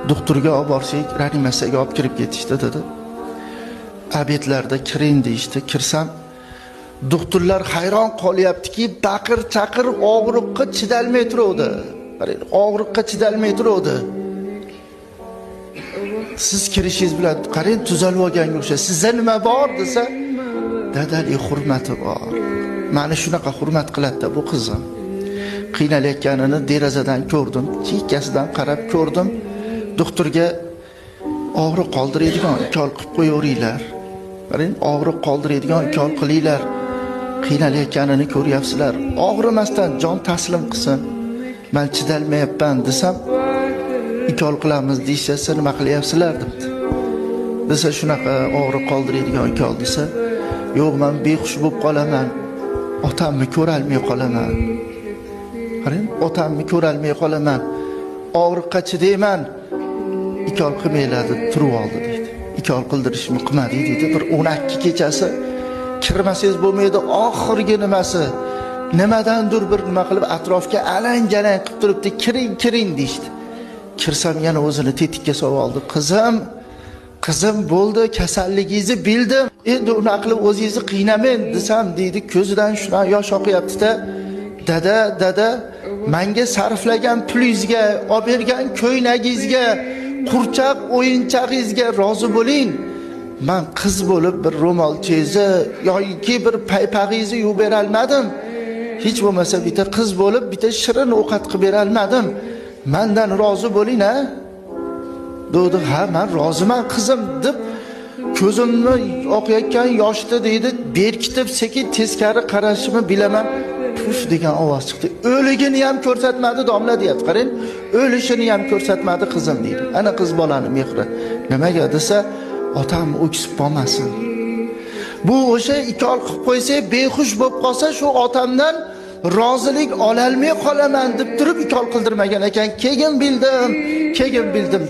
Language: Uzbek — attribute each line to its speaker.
Speaker 1: Doktorga olib borsak, reanimatsiyaga olib kirib ketishdi dedi. Obedlarda kiring deyishdi. Kirsam, doktorlar hayron qolyaptiki, baqir chaqir og'riqqa chidalmay turuvdi. Qarang, og'riqqa chidalmay turuvdi. Siz kirishingiz bilan qarang, tuzalib olganga o'xshaydi. Sizda nima bor desa, dadalik hurmati bor. Meni shunaqa hurmat qiladi-da bu qizim. Qiynalayotganini derazadan ko'rdim, chekkasidan qarab ko'rdim. Doktorga og'riq qoldiradigan ukol qilib qo'yaveringlar. Qarang, og'riq qoldiradigan ukol qilinglar. Qiynalayotganini ko'ryapsizlar. Og'rimasdan jon taslim qilsin. Men chidalmayapman desam, ukol qilamiz deyishsa, nima qilyapsizlar debdi. Desa shunaqa og'riq qoldiradigan ukol desa, yo'q, men behush bo'lib qolaman. Otamni ko'rolmay qolaman. Qarang, otamni ko'rolmay qolaman. Og'riqqa chidayman. Ukol qilmanglar deb turib oldi deydi. Ukol qildirishni qilmadik deydi. Bir 12 kechasi kirmasangiz bo'lmaydi, oxirgi nimasi. Nimadandir bir nima qilib atrofga alang-jalang qilib turibdi, kiring, kiring deyishdi. Kirsam yana o'zini tetikka solib oldi. Qizim, qizim bo'ldi, kasalligingizni bildim. Endi unaqa qilib o'zingizni qiynamang desam deydi, ko'zidan shunaqa yosh oqyapti-da. Dada, dada, menga sarflagan pulingizga, olib bergan ko'ynagingizga, qurchaq o'yinchog'ingizga rozi bo'ling. Men qiz bo'lib bir ro'molchangizni yoki bir paypag'ingizni yuvib bera olmadim. Hech bo'lmasa bitta qiz bo'lib bitta shirin ovqat qilib bera olmadim. Mendan rozi bo'ling, ha? Dedi, ha, men roziman qizim deb ko'zimni oqayotgan yoshni deydi, berkitib sekin teskari qarashimni bilaman. Puf degan ovoz chiqdi. O'ligini ham ko'rsatmadi domla deyapti. Qarang, o'lishini ham ko'rsatmadi qizim deydi. Ana qiz bolani mehri. Nimaga desa, otam o'ksib qolmasin. Bu o'sha ikol qilib qo'ysa, behush bo'lib qolsa, shu otamdan rozilik ololmay qolaman deb turib ikol qildirmagan ekan. Keyin bildim, keyin bildim.